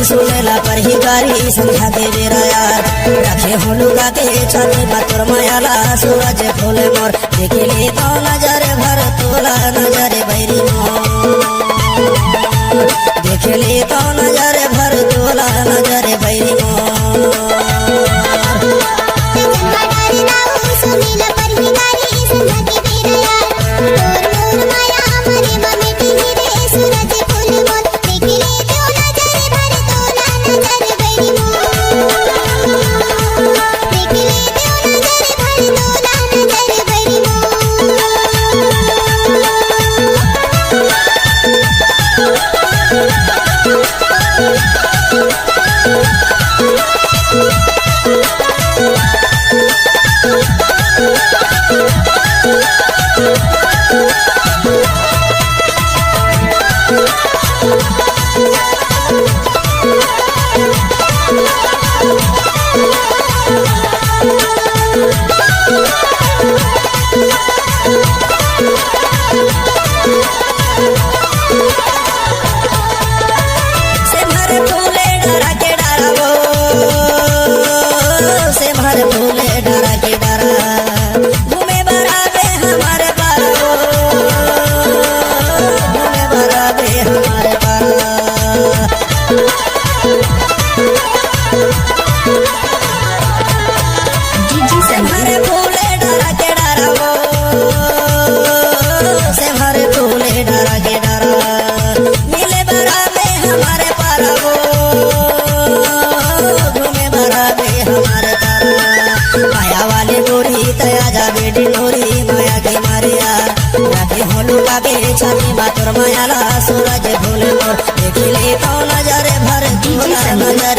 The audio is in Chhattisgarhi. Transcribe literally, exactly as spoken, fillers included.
सुनेला परही गारी संझा के बेरा यार, रखे हो लुका के छाती मा तोर माया ला सूरज फूल मोर। देख ले तो नजर भर तोला नजर बैरी मोर, देख ले तो नजर भर तोला नजर बैरी मोर। से भर फूले डरा के डरावो, से भर फूले डरा के डरा, घूमे बराबे हमारे पारो, घूमे बराबे हमारे पारो। से भर फूले डरा के डरावो, से भर फूले डरा के डरा, मिले बराबे हमारे पारवो, घूमे बराबे हमारे पारवो। माया वाली गोरी तया जा बेटी नोरी माया के मारिया, राखी होलू का बेछानी मा तोर माया ला सूरज फूल मोर। देखिले तो नजर भर तोला नजर